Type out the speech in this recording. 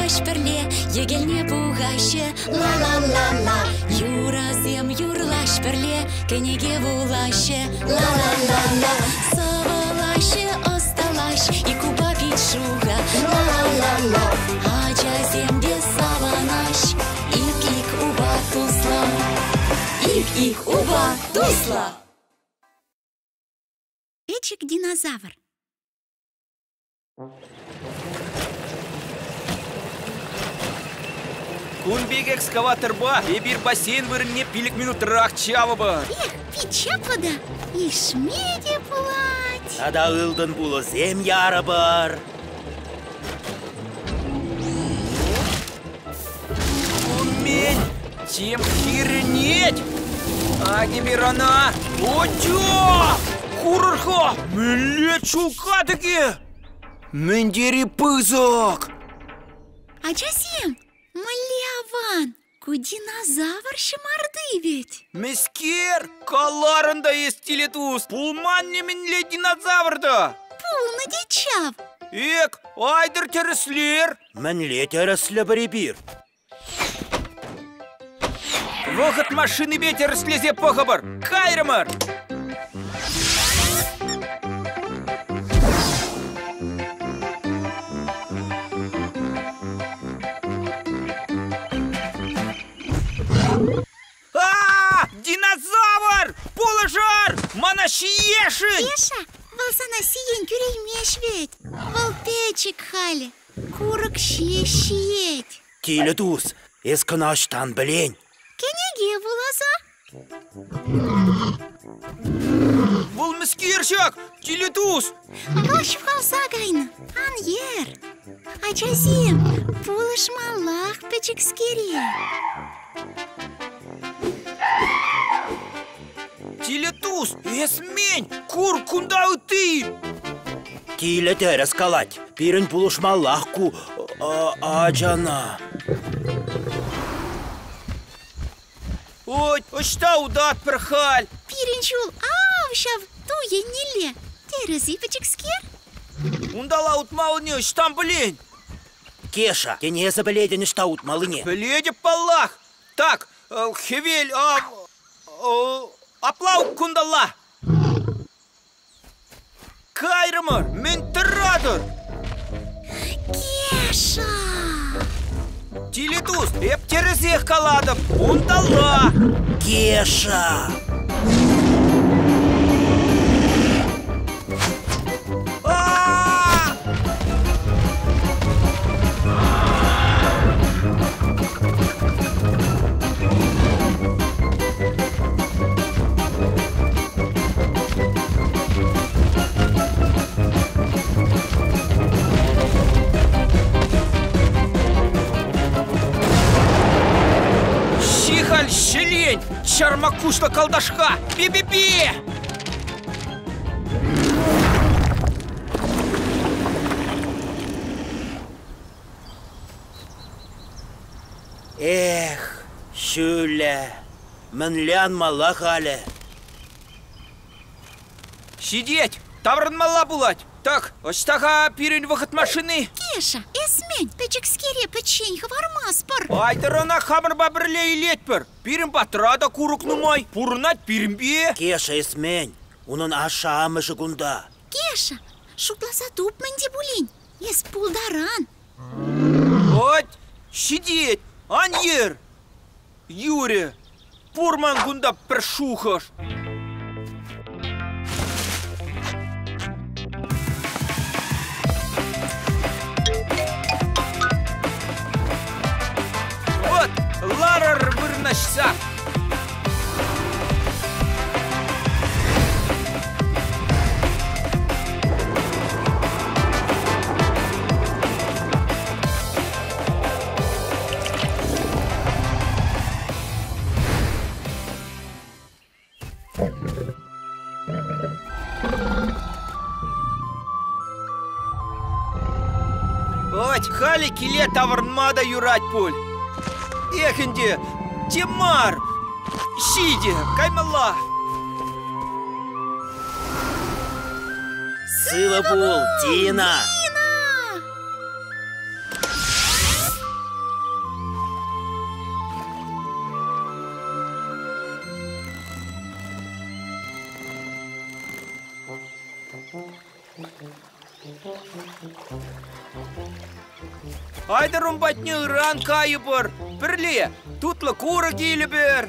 юрлаҫ пӗрле, йӗкелне пухаҫҫӗ. Ла-ла-ла-ла. Юрӑсем юрлаҫ пӗрле, кӗнеке вулаҫҫӗ. Ла-ла-ла-ла. Сӑвӑлаҫҫӗ, ӑсталаҫ, ик упа пит шухӑ. Ла-ла-ла-ла. Ачасем те савӑнаҫ, ик-ик упа туслӑ. Ик-ик упа туслӑ. Печик динозавр. Кун пек экскаваторпа эпир бассейн вырӑнне пилӗк минутрах чавӑпӑр. Эх, пит чаплӑ та, ишме те пулать. Тата ылтӑн пулӑсем ярӑпӑр. Умень, тем хирӗнет. Акӗ ӑна. Отё! Курӑр-ха, мӗнле чул катӑкӗ! Мӗн тери пысӑк! Ачасем, мӗнле аван! Ку динозавр ҫӑмарти вӗт! Мӗскер? Каларӑн та эс, Тилетус, пулман нимӗнле динозавр та! Пулнӑ тет ҫав! Эк, айтӑр тӗрӗслер! Мӗнле тӗрӗслӗпӗр эпир? Вӑхӑт машинипе тӗрӗслесе пӑхӑпӑр. Кайрӑмӑр! А! Динозавр! Пулӑшӑр! Мана ҫиесшӗн! Кеша, вӑл сана сиен кӳреймест вӗт. Вӑл пӗчӗк халӗ, курӑк ҫеҫ ҫиет. Тилӗ тус, эс кӑна ӑҫтан пӗлен? Кӗнеке вуласа. Вӑл мӗскер ҫак? Тилӗ тус! Вӑл ҫухалса кайнӑ. Ан йӗр. Ачасем, пулӑшмаллах пӗчӗкскере. Тилӗ тус, эс мӗн? Кур, кунта ытти! Тилӗ тӗрӗс калать. Пирӗн пулӑшмаллах ку ачана. Ой, ӑҫта утатпӑр халь? Пирӗн ҫул ав ҫав ту еннелле. Тӗрӗс-и, пӗчӗкскер? Унталла утмаллине ӑҫтан пӗлен? Кеша, тен эсӗ пӗлетӗн ӑҫта утмаллине? Пӗлетӗп паллах. Так, хӗвел, апла кунталла. Кайрӑмӑр! Мӗн тӑратӑр? Кеша! Тилӗ тус, эп тӗрӗсех калатӑп, унталла! Кеша! А! Ҫи-халь ҫӗлен, чарма куҫлӑ колдашка! Пи-пи-пи! Эх, ҫӳллӗ, мӗнле анмалла халӗ? Ҫитет, таврӑнмалла пулать. Так, ӑҫта-ха пирӗн вӑхӑт машини? Кеша, эс мӗн, пӗчӗкскере пӗччен хӑвармастпӑр. Айтӑр ӑна хамӑрпа пӗрле илетпӗр. Пирӗн патра та курӑк нумай, пурӑнать пирӗнпе. Кеша, эс мӗн, унӑн ашшӗ-амӑшӗ кунта. Кеша, шутласа туп мӗн те пулин. Эс пултаран. Ать, ҫитет, ан йӗр. Юрӗ, пур ман кунта пӗр шухӑш. Вот, ларӑр вырнаҫса. Ать, халӗ киле таврӑнма та юрать пуль. Эх ӗнтӗ, тем мар. Ҫитӗ, каймалла. Сывӑ пул, Дина! Дина! Айтӑр ун патне ыран кайӑпӑр. Пӗрле тутлӑ курӑк илӗпӗр.